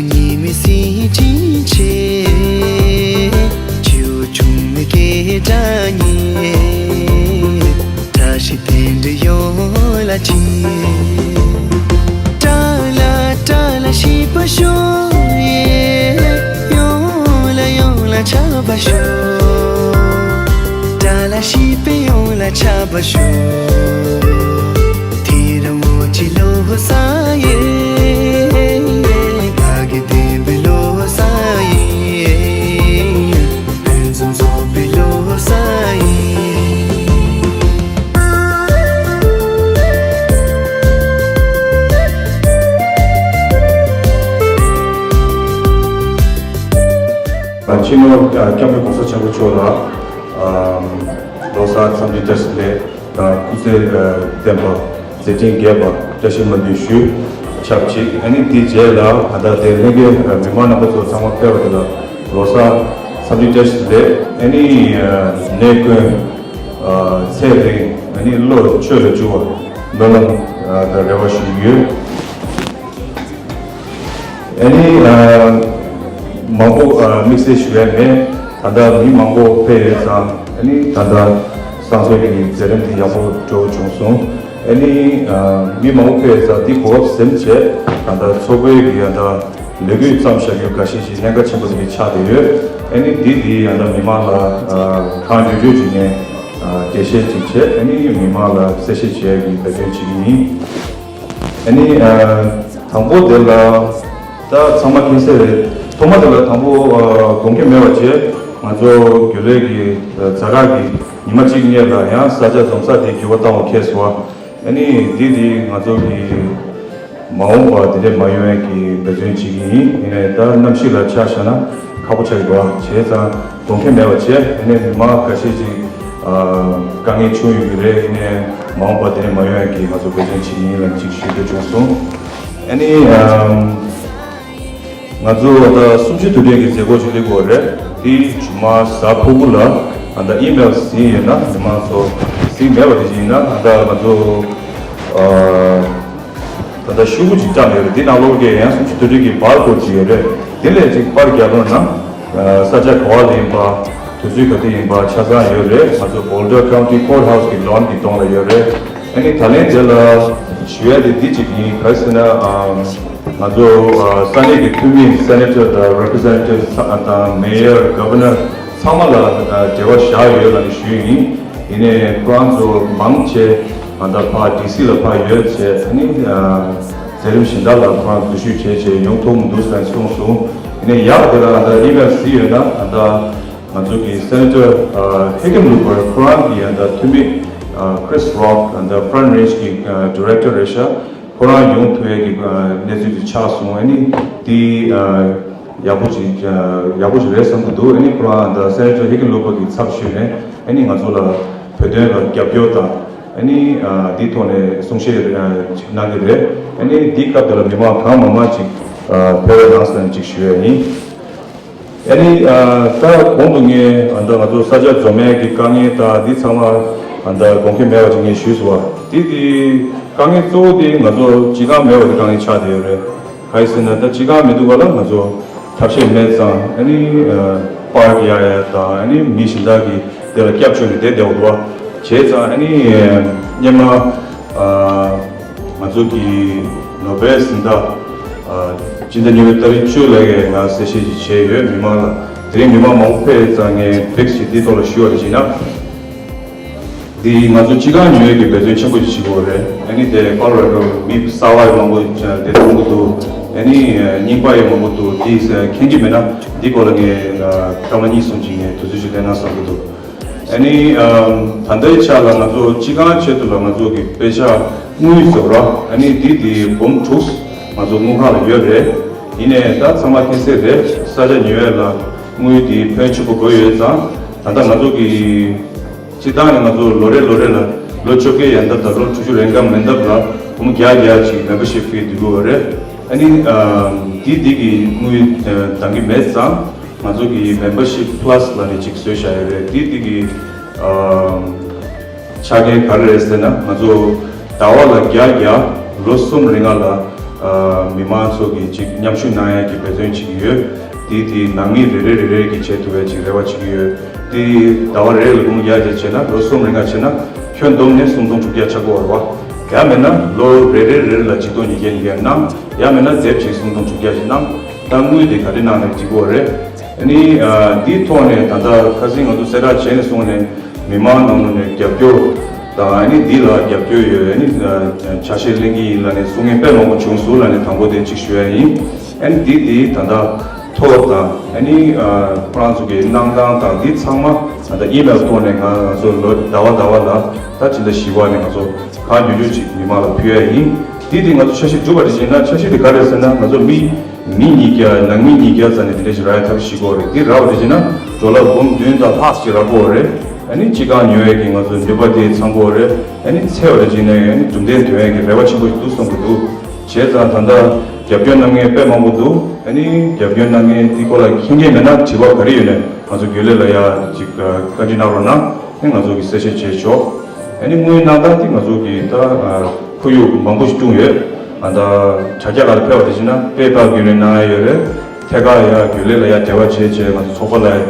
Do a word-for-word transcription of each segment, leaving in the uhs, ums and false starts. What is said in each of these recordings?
ཉི་མའི་གཟི་བྱིན་ཆེ། བྱིའུ་ཆུང་མའི་སྐད་སྒྲ་སྙན། བཀྲ་ཤིས་རྟེན་འབྲེལ་ཡོང་ལ་ཅི། ཏྲ་ལ་ཏྲ་ལ་ཤིས་པ་ཤོག་ཡེ། ཡོང་ལ་ཡོང་ལ་ཆགས་པ་ཤོག་ཏྲ་ལ་ཤིས་པ་ཡོང་ལ་ཆགས་པ་ཤོག་ཐེར་མོ་ཅི་ལོ་ས་ཡེ། ང་གི་བདེན་པའི་ལོ་ས་ཡེ། ཕུན་སུམ་ཚོགས་པའི་ལོ་ས་ཡེ། སྤྱི་ནོར་༸སྐྱབས་མགོན་༸གོང་ས་༸སྐྱབས་མགོན་མཆོག་ལ་ལོ་གསར་འཚམས་འདྲི་བཀྲ་ཤིས་བདེ་ལེགས་དང་སྐུ་ཚེ་བརྟན་པ་མཛད་འཕྲིན་རྒྱས་པ་བཀྲ་ཤིས་སྨོན་འདུན་ཞུ། ཆབས་ཅིག་ཨ་ནི་དེའི་རྗེས་ལ་ད་ལྟ་དེ་ལྷན་རྒྱས་མི་མང་རྣམ་པ་ཚོ་ཚང་མ་ཕེབས་པ་དེ་ལ་ལོ་གསར་འཚམས་འདྲི་བཀྲ་ཤིས་བདེ་ལེགས། ཨ་ནི་ནད་དཀོན་ཚེ་རིང་ཨ་ནི་བློ་ཆོས་ལ་འཇུག་པ་སྨོན་ལམ་དང་རེ་བ་ཞུ་གི་ཡོད། ཨ་ནི་མང་པོ་དམིགས་བསལ་ཞུ་ཡ་མེད། ད་ལྟ་མི་མང་པོ་ཕེབས་ཡོད་ཙང་ཨ་ནི་ད་ལྟ་སང་སོ་གི་མཛད་རིམ་དེ་ཡག་པོ་འགྲོ་བྱུང་སོང་། ཨ་ནི་མི་མང་པོ་ཕེབས་ཡོད་ཙང་འདི་གོ་སྐབས་ཟིན་བྱས་ད་ལྟ་ཚོགས་པའི་གི་ཡ་ད་ལས་འགུལ་བརྩམས་བཞག་རྒྱུ་འགའ་ཤས་ཤིག་གནད་འགག་ཆེན་པོ་ཟིག་ཆགས་བསྡད་ཡོད། ཨ་ནི་འདི་འདི་ཡ་ད་མི་མང་ལ་གང་ཡོད་ཡོད་ཅིག་ནས་འགྲེལ་བཤད་ཅིག་བྱས་ཨ་ནི་མི་མང་ལ་གསལ་བཤད་བྱེད་ཡ་གི་འབད་བརྩོན་བྱེད་ཀྱི་ཡིན། ཨ་ནི་དང་པོ་དེ་ལ་ད་ཚང་མ་མཁྱེན་གསལ་རེད། ཐོག་མ་དེ་ལ་དང་པོ་དགོངས་འགལ་མེད་པ་བྱས་ང་ཚོ་རྒྱུན་ལས་ཀྱི་ཛ་དྲག་གི་ཉི་མ་གཅིག་སྔོན་ལ་ཡང་ས་ཆ་འཛོམས་ས་དེ་འགྱུར་བ་བཏང་བ་ཁེལ་སོང་བ། ཨ་ནི་འདི་འདི་ང་ཚོ་གི་མ་འོངས་པ་དེ་འདྲས་མ་ཡོང་ཡས་ཀྱི་འབད་བརྩོན་བྱེད་ཀྱི་ཡིན། ཡིན་ནའི་ད་གནམ་གཤིས་ལ་ཆ་བཞག་ན་ཁག་པོ་ཆགས་ཀྱི་འདུག་བ། བྱས་ཙང་དགོངས་འགལ་མེད་པ་བྱས་ཨ་ནི་མི་མང་ཁ་ཤས་ཅིག་དཀའ་ངལ་བྱུང་ཡོད་ཀྱི་རེད། ཡིན་ནའི་མ་འོངས་པ་དེ་འདྲས་མ་ཡོང་ཡས་ཀྱི་ང་ཚོ་འབད་བརྩོན་བྱེད་ཀྱི་ཡིན་ལབ་ཅིག་ཞུ་འདོད་བྱུང་སོང་། ཨ་ནི་ང་ཚོ་ད་གསུམ་བཅུའི་དུས་དྲན་གྱི་མཛད་སྒོ་ཅིག་སླེབས་ཀྱི་ཡོད་རེད། དེ་ཇུ་མ་གཟའ་ཕུར་བུ་ལ་ད་ལྟ་ཨི་མེལ་ཟིན་ཡོད་ན་མི་མང་ཚོ་ཟིན་མེད་པ་དེ་ཅིག་ཡིན་ན་ད་ལྟ་ང་ཚོ་ད་ལྟ་ཤོག་བུ་ཅིག་བཀྲམ་ཡོད་རེད། དེ་ནང་ལོགས་ཀྱི་ཡང་གསུམ་བཅུའི་དུས་དྲན་གྱི་བར་སྐོར་ཅིག་ཡོད་རེད། དེ་ལས་ཅིག་པར་རྒྱག་རོགས་གནང་། ས་ཆ་ག་བ་ལ་ཡིན་པ། དུས་ཚོད་ག་དུས་ཡིན་པ་ཆ་ཚང་ཡོད་རེད། ང་ཚོ་Boulder County Courthouse་གི་lawn་གི་གདོང་ལ་ཡོད་རེད། ཨ་ནི་ད་ལན་དེ་ལ་ཞུ་ཡ་དེ་འདི་གཅིག་ཡིན། ག་རེ་ཟེར་ན་ང་ཚོ་ས་གནས་ཀྱི་འཐུས་མི་Senator་དང་Representative་དང་Mayor Governor་ཚང་མ་ལ་འབྲེལ་བ་བཞག་ཡོད་ལབ་ནས་ཞུས་ཡིན། ཡིན་ནའི་ཁོ་རང་ཚོ་མང་ཆེ་ང་ད་ཕ་D.C་ལ་ཕ་ཡོད་ཆེ་ཨ་ནི་མཛད་རིམ་གཞན་དག་ལ་ཁོ་རང་འཛུལ་ཞུགས་བྱས་བྱས་ཡོང་ཐུབ་མི་འདུག་ཟེར་གསུངས་སོང་། ཡིན་ནའི་ཡག་དེ་ལ་ང་ད་ཨི་མེལ་ཟིན་ཡོད་ན་ང་ད། ང་ཚོ་གི་Senator Hickenlooper་ཁོ་རང་གི་ཡང་ད་འཐུས་མི་Chris Rock་ཡང་ད་Front Range་གི་Director་རེད་ཤག་ཁོ་རང་ཡོང་ཐུབ་ཡས་ཀྱི་གནས་ཚུལ་དེ་ཆགས་སོང་། ཨ་ནི་དེ་ཡག་པོ་ཅིག་ཡག་པོ་ཅིག་རེད་བསམ་གྱི་འདུག་ཨ་ནི་ཁོ་རང་ད་Senator Hickenlooper་གི་ཚབ་ཞུས་ནས་ཨ་ནི་ང་ཚོ་ལ་བོད་དོན་ལ་རྒྱབ་སྐྱོར་དང་ཨ་ནི་དེའི་ཐོག་ནས་གསུང་བཤད་ཅིག་གནང་གི་རེད། ཨ་ནི་དེའི་སྐབས་དེ་ལ་མི་མང་གང་མང་མང་ཅིག་ཕེབས་རོགས་གནང་ཟེར་ནས་ཅིག་ཞུ་ཡས་ཡིན། ཨ་ནི་ད་གོང་དུ་ངས་ད་ང་ཚོ་ས་ཆ་འཛོམས་ཡས་ཀྱི་དཀའ་ངལ་དང་འདི་ཚང་མ་ད་དགོངས་འགལ་མེད་པ་ཅིག་ངས་ཞུས་སོང་བ། དེ་དེ་དཀའ་ངལ་གཙོ་བོ་དེ་ང་ཚོ་སྤྱི་ཁང་མེད་པ་དེ་དཀའ་ངལ་ཆགས་བསྡད་ཡོད་རེད། ག་རེ་ཟེར་ན་ད་སྤྱི་ཁང་མི་འདུག་ག་ལ་ང་ཚོ་ཐབས་ཤེས་མེད་ཙང་ཨ་ནི་པར་རྒྱག་ཡ་དང་ཨ་ནི་མི་གཞན་དག་གིས་དེ་ལ་སྐྱབས་བཅོལ་ནས་བསྡད་བསྡད་པ་འདུག་བ། བྱས་ཙང་ཨ་ནི་སྔོན་མ། ང་ཚོ་གི་ནོ་བེལ་གཟེངས་རྟགས་སྤྱི་ཟླ་གཉིས་པའི་ཏ་རིག་བཅུ་ལ་ཡང་ང་གསལ་བཤད་ཅིག་བྱས་ཡོད་མི་མང་ལ། དེ་རིང་མི་མང་མང་པོ་ཕེབས་ཙང་ངས་བིག་ཅིག་འདིའི་ཐོག་ལ་ཞུ་བ་རེ་བྱས་ན། འདི་ང་ཚོ་སྤྱི་ཁང་ཉོ་ཡས་ཀྱི་འབད་བརྩོན་ཆེན་པོ་ཅིག་བྱེད་དགོས་རེད། ཨ་ནི་དེ་ཀོ་ལོ་ར་ཌོ་མི་གསར་པ་ཡང་མང་པོ་བསྡད་མཐོང་གི་འདུག་ཨ་ནི་རྙིང་པ་ཡང་མང་པོ་འདུག་འདི་མཁྱེན་གྱི་མེད་ན་འདི་སྐོར་ལ་ངས་སྐར་མ་གཉིས་གསུམ་ཅིག་ངས་དུས་ཚོད་ཅིག་ལེན་ན་བསམ་གྱི་འདུག་ཨ་ནི་ད་ལྟའི་ཆ་ལ་ང་ཚོ་སྤྱི་ཁང་ཆེད་དུ་ལ་ང་ཚོ་གི་དཔེ་ཆ་དངུལ་ཟེར་བ་ཨ་ནི་འདི་འདི་འབུམ་དྲུག་ང་ཚོ་དངུལ་ཁང་ལ་ཡོད་རེད། ཡིན་ནའི་ད་ཚང་མ་མཁྱེན་གསལ་རེད། ས་ཆ་ཉོ་ཡས་ལ་དངུལ་འདི་ཕོན་ཆེན་པོ་དགོས་ཡོད་ཙང་ད་ལྟ་ང་ཚོ་གི་སྤྱི་བཏང་ནས་ང་ཚོ་ལོ་རེ་ལོ་རེ་ལ་ལོ་བཅོ་བརྒྱད་ཡན་འདབ་དང་ལོ་དྲུག་ཅུ་རན་ག་མན་འདབ་ལ་འབུམ་བརྒྱ་བརྒྱ་ཅིག་མེམ་བར་ཤིབ་ཕི་སྡུད་དགོས་རེད། ཨ་ནི་འདི་འདི་གི་དངུལ་འདང་གི་མེད་ཙང་། ང་ཚོ་གི་Membership Plus་ལབ་ནས་ཅིག་བཟོས་བཞག་ཡོད་རེད། དེ་དེ་གི་ཨམ་ཆ་རྐྱེན་ག་རེ་རེད་ཟེར་ན་ང་ཚོ་ཟླ་བ་ལ་བརྒྱ་བརྒྱ་ལོ་གསུམ་རིང་ལ་ཨ་ མི་མང་ཚོ་གིས་ཅིག་མཉམ་ཞུགས་གནང་ཡས་ཀྱི་འབད་བརྩོན་བྱེད་ཀྱི་ཡོད། དེ་དེ་ནང་མི་རེ་རེ་རེ་རེ་གིས་བྱེད་ཐུབ་པའི་ཅིག་རེ་བ་བྱེད་ཀྱི་ཡོད། དེ་ཟླ་བ་རེ་ལ་སྒོར་མོ་བརྒྱ་བྱས་བྱས་ན་ལོ་གསུམ་རིང་ག་བྱས་ན་ཁྱོན་བསྡོམས་ནས་སུམ་སྟོང་དྲུག་བརྒྱ་ཆགས་ཀྱི་ཡོད་རེད་བ། ཡང་མིན་ན་ལོ་རེ་རེ་རེ་ལ་ཆིག་སྟོང་ཉིས་བརྒྱ་ཉིས་བརྒྱ་གནང་། ཡང་མིན་ན་སྡེབ་གཅིག་སུམ་སྟོང་དྲུག་བརྒྱ་ཞིག་གནང་། ད་དངུལ་དེ་ག་རེ་གནང་ནས་འགྲིག་གི་ཡོད་རེད། ཨ་ནི་འདིའི་ཐོག་ནས་ད་ལྟ་ཁ་སང་ང་ཚོ་གསལ་བསྒྲགས་བྱས་ནས་བཟུང་ནས། མི་མང་ནང་ལོགས་ནས་རྒྱབ་སྐྱོར་དང་། ཨ་ནི་འདི་ལ་རྒྱབ་སྐྱོར་ཡོད། ཨ་ནི་ཆ་ཤས་ལེན་གྱི་ཡིན་ལབ་ནས་གསུང་མཁན་དཔེ་མང་པོ་བྱུང་སོང་ལབ་ནས་དང་པོ་དེ་གཅིག་ཞུ་ཡ་ཡིན། ཨ་ནི་འདི་འདི་ད་ལྟ་ཐོག་དང་། ཨ་ནི་ཁོ་རང་ཚོ་གི་གནང་སྟངས་དང་འདི་ཚང་མ་ད་ལྟ་ཨི་མེལ་ཐོག་ནས་ང་ཚོ་ལོ་ཟླ་བ་ཟླ་བ་ལ་ད་སྤྱི་ཟླ་བཞི་པ་ནས་ང་ཚོ་གང་མགྱོགས་མགྱོགས་ཅིག་མི་མང་ལ་ཕུལ་ཡ་ཡིན། འདི་འདི་ང་ཚོ་འཆར་གཞི་སྒྲུབ་པ་དེ་བྱས་ན། འཆར་གཞི་དེ་ག་རེ་ཟེར་ན། ང་ཚོ་མི་མི་ཉིས་བརྒྱ། ནང་མི་ཉིས་བརྒྱ་ཙམ་ནས་དེ་འདྲ་ཞིག་རག་ཡ་ཐབས་ཤེས་བྱེད་ཀྱི་ཡོད་རེད། འདི་རག་པ་རེད་ཅེ་ན་ཌོ་ལར་འབུམ་བདུན་དང་ལྷག་ཅིག་རག་གི་ཡོད་རེད། ཨ་ནི་སྤྱི་ཁང་ཉོ་ཡས་ཀྱི་ང་ཚོ་ནུས་པ་དེ་ཚང་གི་ཡོད་རེད། ཨ་ནི་ཚེ་བ་རེད་ཅེ་ན་ཡང་ཨ་ནི་གྲུབ་འབྲས་ཐོན་ཡས་ཀྱི་རེ་བ་ཆེན་པོ་ཞིག་འདུག་བསམ་གྱི་འདུག། བྱས་ཙང་ད་ལྟ་རྒྱབ་སྐྱོར་གནང་མཁན་དཔེ་མང་པོ་འདུག། ཨ་ནི་རྒྱབ་སྐྱོར་གནང་མཁན་དེ་སྐོར་ལ་མཁྱེན་མཁན་མེད་ན་དྲི་བ་ག་རེ་ཡོད་ནས་ང་ཚོ་རྒྱུན་ལས་ལ་ཡ་ཅིག་བཀའ་འདྲི་གནང་རོགས་གནང་། ཨ་ནི་ང་ཚོ་གི་གསལ་བཤད་བྱེད་ཆོག། ཨ་ནི་དངུལ་གནང་སྟངས་དེ་ང་ཚོ་གི་ད་ཁོར་ཡུག་མང་པོ་ཞིག་བསྐྲུན་ཡོད། ཨ་ད་དྲ་རྒྱ་ཁག་ལ་ཕེབས་པ་དེ་བྱས་ན་པེ་པཱལ་བརྒྱུད་ནས་གནང་ཡ་ཡོད་རེད། ཐད་ཀར་ཡ་རྒྱུན་ལས་ལ་ཡ་འབྲེལ་བ་བྱས་བྱས་ང་ཚོ་ཚོགས་པ་ལ་ཡ་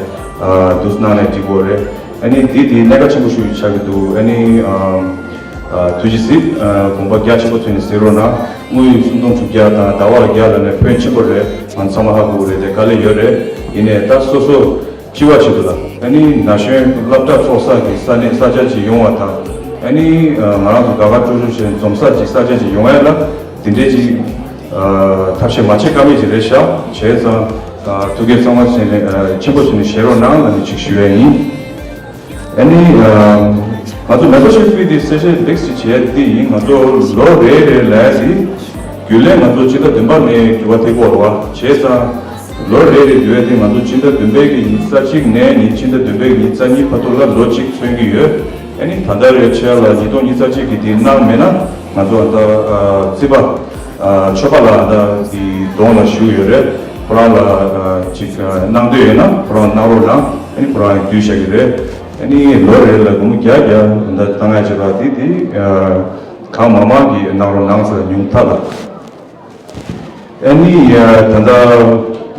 འདུག་གནང་ནས་འགྲིག་གི་ཡོད་རེད། ཨ་ནི་འདི་དེ་གནད་འགག་ཆེན་པོ་ཞིག་ཆགས་ཀྱི་འདུག། ཨ་ནི་ཨ་ཐུགས་རྗེ་གཟིགས། ཨ་དགོངས་པ་རྒྱ་ཆེན་པོ་ཐོན་ནས་གཟིགས་རོགས་གནང་། དངུལ་སུམ་སྟོང་དྲུག་བརྒྱ་དང་ཟླ་བ་ལ་བརྒྱ་ལབ་ནས་ཕོན་ཆེན་པོ་རེད། ང་ཚང་མ་ཧ་གོ་གི་རེད། དེ་དཀའ་ལས་ཡོད་རེད། ཡིན་ནའི་ད་སོ་སོ་སྤྱི་པ་ཆེད་དུ་ལ། ཨ་ནི་ན་གཞོན་སློབ་གྲྭ་འཚོགས་ས་གི་ས་གནས་ས་ཆ་ཅིག་ཡོང་བ་དང་། ཨ་ནི་ང་རང་ཚོ་དགའ་དགའ་སྤྲོ་སྤྲོ་བྱས་འཛོམས་ས་ཅིག་ས་ཆ་ཅིག་ཡོང་ཡ་ལ་དེ་འདྲའི་ཅིག་ཨ་ཐབས་ཤེས་མ་བྱེད་ཀ་མེད་ཅིག་རེད་ཤག། བྱས་ཙང་ཨ་ཐུགས་རྗེ་ཚང་མ་ཆེན་པོ་བྱས་ནས་བཞེས་རོགས་གནང་ལབ་ནས་ཅིག་ཞུ་ཡ་ཡིན། ཨ་ནི་ཨ་ང་ཚོ་མེམ་བར་ཤིབ་ཕི་དེ་གསལ་བཤད་ལེགས་སུ་བྱས་དེ་ཡིན། ང་ཚོ་ལོ་རེ་རེ་ལ་དེ་རྒྱུན་ལས་ང་ཚོ་སྤྱི་ཟླ་བདུན་པ་ནས་འགྱུར་བ་ཐེབས་ཀྱི་ཡོད་རེད་བ། བྱས་ཙང་ལོ་རེ་རེ་འགྱུར་བ་དེ་ང་ཚོ་སྤྱི་ཟླ་བདུན་པའི་གི་ཉི་ཤུ་རྩ་གཅིག་ནས་ནི་སྤྱི་ཟླ་བདུན་པའི་གི་ཉི་ཤུ་རྩ་གཉིས་བར་དུ་ལ་ལོ་གཅིག་མཚོན་གྱི་ཡོད། ཨ་ནི་ད་ལྟ་རེ་ཆེ་ལ་ཉིས་སྟོང་ཉི་ཤུ་རྩ་གཅིག་གི་དེ་གནང་མེད་ན་ང་ཚོ་ད་ཨ་རྩིས་པ་ཨ་ཆོས་པ་ལགས་ད་དེ་གདོང་ལ་བཞུགས་ཡོད་རེད། ཁོ་རང་ལ་ཨ་ཅིག་ཨ་གནང་འདོད་ཡོད་ན་ཁོ་རང་གནང་རོགས་གནང་། ཨ་ནི་ཁོ་རང་ཡང་བསྡུས་བཞག་གི་རེད། ཨ་ནི་ལོ་རེ་ལ་སྒོར་མོ་བརྒྱ་བརྒྱ་ད་བཏང་ཡ་བྱེད་པ་དེ་དེ་ཨ་གང་མང་མང་གིས་གནང་རོགས་གནང་ཟེར། ཉུང་མཐའ་ལ། ཨ་ནི་ད་ལྟ་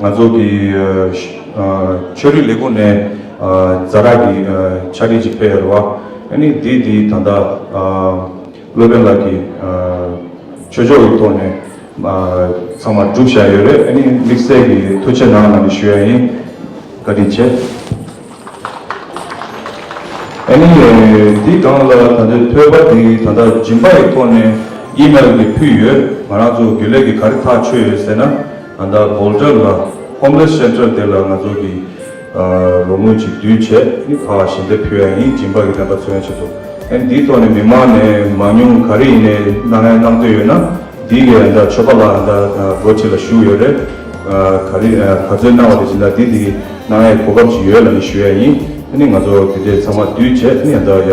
ང་ཚོ་གི་ཨ་ཆོས་རིག་ལས་ཁུངས་ནས་ཨ་ཛ་དྲག་གི་ཨ་ཕྱག་བྲིས་ཅིག་ཕེབས་ཡོད་རེད་བ། ཨ་ནི་འདི་འདི་ད་ལྟ་ཨ་སློབ་དཔོན་ལགས་ཀྱིས་ཨ་ཆོས་ཕྱོགས་ཀྱི་ཐོག་ནས་ཨ་ཚང་མ་བསྒྲུབས་བཞག་ཡོད་རེད། ཨ་ནི་དམིགས་བསལ་གྱི་ཐུགས་རྗེ་གནང་ལབ་ནས་ཞུ་ཡ་ཡིན། བཀའ་དྲིན་ཆེ། ཨ་ནི་འདི་སྒང་ལ་ད་ལྟའི་ཐོས་པ་འདི་ད་ལྟ་སྦྱིན་པ་ཡི་ཐོག་ནས་ཨི་མེལ་གྱིས་ཕུལ་ཡོད། ང་རང་ཚོ་རྒྱུན་ལས་ཀྱིས་ག་རེ་ཐག་ཆོད་ཡོད་ཟེར་ན། ད་ལྟ་བྷོལ་ཌར་ལ་ཧོམ་ལེས་སེན་ཊར་དེ་ལ་ང་ཚོ་གིས་ཨ་རོགས་དངུལ་ཅིག་བསྡུས་བྱས་ནི་ཕར་ཞལ་འདེབས་ཕུལ་ཡ་ཡིན། སྦྱིན་པ་གི་རྣམ་པ་མཚོན་ཡ་ཆེད་དུ། ཨ་ནི་འདིའི་ཐོག་ནས་མི་མང་ནས་མང་ཉུང་ག་རེ་ཡིན་ནའི་གནང་ཡ་གནང་འདོད་ཡོད་ན། འདི་གའི་ད་ཆོས་པ་ལགས་ད་སྒོ་ཕྱི་ལ་བཞུགས་ཡོད་རེད། ཨ་ག་རེ་ཨ་ག་ཚོད་གནང་བ་དེ་བྱས་ན་འདི་འདི་གནང་ཡའི་གོ་སྐབས་ཅིག་ཡོད་ལབ་ནས་ཞུ་ཡ་ཡིན། ཨ་ནི་ང་ཚོ་དེ་འདྲའི་ཚང་མ་བསྡུས་བྱས་ཨ་ནི་ད་ཡ་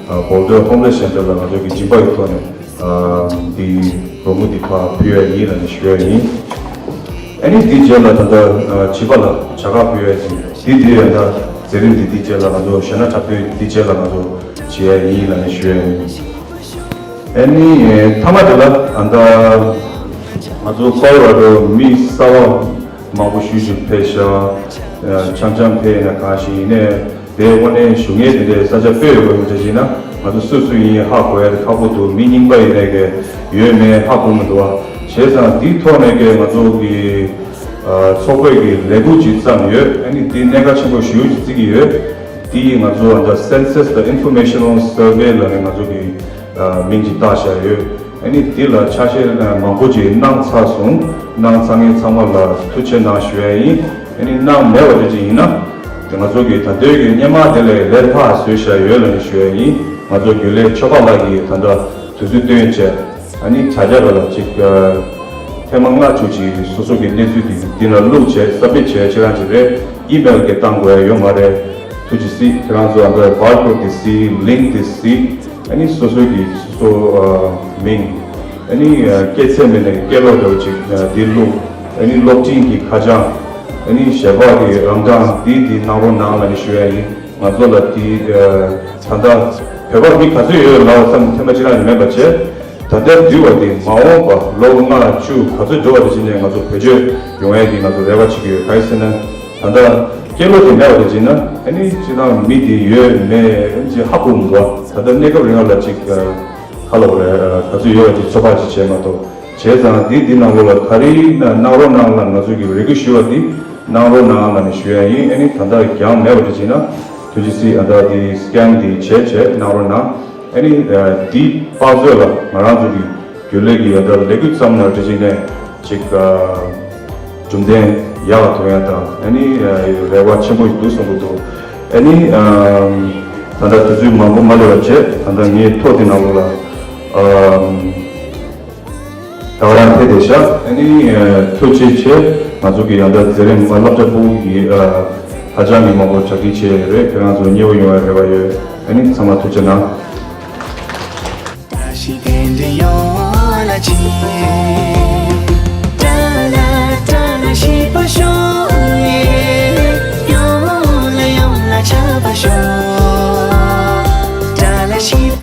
ཨ་བྷོལ་ཌར་ཧོམ་ལེས་སེན་ཊར་ལ་ང་ཚོ་གི་སྦྱིན་པ་ཡི་ཐོག་ནས་ཨ་འདི་རོགས་དངུལ་འདི་ཕར་ཕུལ་ཡ་ཡིན་ལབ་ནས་ཞུ་ཡ་ཡིན། ཨ་ནི་འདི་རྗེས་ལ་ད་ལྟ་ཨ་བྱིས་པ་ལ་བྱ་དགའ་ཕུལ་ཡ་ཡིན། འདི་འདི་ཡ་ད་མཛད་རིམ་འདི་འདི་རྗེས་ལ་ང་ཚོ་ཞལ་སྣ་འཁྲབ་སྟོན་འདི་རྗེས་ལ་ང་ཚོ་བྱེད་ཡ་ཡིན་ལབ་ནས་ཞུ་ཡ་ཡིན། ཨ་ནི་མཐའ་མ་དེ་ལ་ཨ་ད་ང་ཚོ་ཀོ་ལོ་ར་ཌོ་མི་གསར་པ་མང་པོ་ཞེ་ཅིག་ཕེབས་ཤག། ཨ་འཆམ་འཆམ་ཕེབས་ཡིན་ན་གང་ཞིག་ཡིན་ནའི་དེ་དངོས་གནས་བཞུགས་མཁན་དེ་འདྲའི་ས་ཆ་དཔེ་ཡོད་པ་མི་འདྲ་ཞིག་ན་ང་ཚོ་སུ་སུ་ཡིན་ཧ་གོ་ཡ་དེ་ཁག་པོ་འདུག། མི་རྙིང་པ་ཡིན་ནའི་གི་ཡོད་མེད་ཧ་གོ་མི་འདུག་བ། བྱས་ཙང་དེའི་ཐོག་ནས་གི་ང་ཚོ་གི་ཨ་ཚོགས་པའི་གི་ལས་འགུལ་ཅིག་བརྩམས་ཡོད། ཨ་ནི་དེ་གནད་འགག་ཆེན་པོ་ཞེ་པོ་ཅིག་བརྩི་གི་ཡོད། དེ་ཡིས་ང་ཚོ་ཨ་ད་Census the Informational Survey ལབ་ནས་ང་ཚོ་གི་ཨ་མིང་ཅིག་བཏགས་བཞག་ཡོད། ཨ་ནི་འདི་ལ་ཆ་ཤས་ཨ་མང་པོ་ཅིག་གནང་ཚར་སོང་། གནང་ཚར་མཁན་ཚང་མ་ལ་ཐུགས་རྗེ་གནང་ཞུ་ཡ་ཡིན། ཨ་ནི་གནང་མེད་པ་འདྲ་ཅིག་ཡིན་ན། དེ་ང་ཚོ་གི་ད་ལྟའི་གི་སྔོན་མ་དེ་ལས་ལས་སླ་བཟོས་བཞག་ཡོད་ལབ་ནས་ཞུ་ཡ་ཡིན། ང་ཚོ་རྒྱུན་ལས་ཆོས་པ་ལགས་ཀྱིས་ད་ལྟ་དུས་ཚོད་བཏོན་བྱས། ཨ་ནི་དྲ་རྒྱ་ལ་ལ་ཅིག་ཨ་ཐེངས་མ་ལྔ་བཅུ་ཅིག་སོ་སོ་གི་གནས་ཚུལ་དེ་འདི་ལ་བླུགས་བྱས་སབ་མིཊ་བྱས་ཁྱེད་རང་ཅིག་རེད། ཨི་མེལ་གི་བཏང་དགོས་ཡ་ཡོད་མ་རེད། ཐུགས་རྗེ་གཟིགས། ཁྱེད་རང་ཚོ་ཨ་ད་བར་ཀོཌ་དེ་གཟིགས། ལིངྐ་དེ་གཟིགས། ཨ་ནི་སོ་སོ་གི་སོ་སོ་ཨ་མིང་། ཨ་ནི་ཨ་སྐྱེས་ཚེས་མིན་ནས་སྐྱེས་ལོ་འདྲ་བོ་ཅིག་ཨ་འདི་བླུགས། ཨ་ནི་གློག་འཕྲིན་གྱི་ཁ་བྱང་། ཨ་ནི་ཞལ་པར་གྱི་རང་གྲངས་འདི་འདི་གནང་རོགས་གནང་ལབ་ནས་ཞུ་ཡ་ཡིན། ང་ཚོ་ལ་འདི་ཨ་ད་ལྟ་བོད་པ་མི་ག་ཚོད་ཡོད་ལབ་བསམ་ཐེངས་མ་གཅིག་རང་ཡང་མེད་པ་བྱས། ད་ལྟ་འདུལ་བ་དེ་མ་འོངས་པ་ལོ་ལྔ་བཅུ་ག་ཚོད་འགྲོ་བ་དེ་བྱས་ནས་ང་ཚོ་བེད་སྤྱོད་ཡོང་ཡས་ཀྱི་ང་ཚོ་རེ་བ་བྱེད་ཀྱི་ཡོད། གང་ཡིན་ཟེར་ན། ད་ལྟ་སྐྱེས་ལོ་དེ་མེད་པ་དེ་བྱས་ན་ཨ་ནི་སྤྱིར་བཏང་མི་དེ་ཡོད་མེད་ཅིག་ཧ་གོ་མི་འདུག་ད་ལྟ་གནས་སྐབས་རིང་ལ་ཅིག་ཁ་ལོ་རེ་ག་ཚོད་ཡོད་པ་ཅིག་ཚོད་དཔག་ཅིག་བྱས་མ་གཏོགས། བྱས་ཙང་འདི་འདི་ནང་ལོགས་ལ་ག་རེ་གནང་རོགས་གནང་ལ་ང་ཚོས་ཀྱི་རེ་སྐུལ་ཞུ་བ་འདི་གནང་རོགས་གནང་ལ་ནས་ཞུ་ཡ་ཡིན། ཨ་ནི་ད་ལྟ་རྒྱང་མེད་པ་དེ་བྱས་ན་ཐུགས་རྗེ་གཟིགས། ཨ་ད་འདི་སི་ཀེན་འདི་བྱས་བྱས་གནང་རོགས་གནང་། ཨ་ནི་འདི་དཔག་ཚོད་ལ་ང་རང་ཚོ་གི་རྒྱུན་ལས་ཀྱི་ཡ་ད་ལས་འགུལ་བརྩམས་ན་འདི་བྱས་ནས་ཅིག་གྲུབ་འབྲས་ཡག་ཐོན་ཡ་དང་ཨ་ནི་རེ་བ་ཆེན་པོ་ཞིག་འདུག་བསམ་གྱི་འདུག་ཨ་ནི་ད་ལྟ་དུས་ཚོད་མང་པོ་མ་སླེབས་པ་བྱས། ད་ལྟ་ངའི་ཐོག་འདི་ནང་ལོགས་ལ་ད་ག་རང་ཕེབས་བསྡད་ཤག་ཨ་ནི་ཐུགས་རྗེ་ཆེ། ང་ཚོ་གི་ཡང་ད་མཛད་རིམ་མ་བསླབ་བྱ་ཕྲུ་གུ་གི་ཧ་ཅང་གི་མང་པོ་གྲ་སྒྲིག་བྱས་ཡོད་རེད། ཁྱེད་རང་ཚོ་མཉེས་པོ་ཡོང་བའི་རེ་བ་ཡོད། ཨ་ནི་ཚང་མ་ཐུགས་རྗེ་གནང་།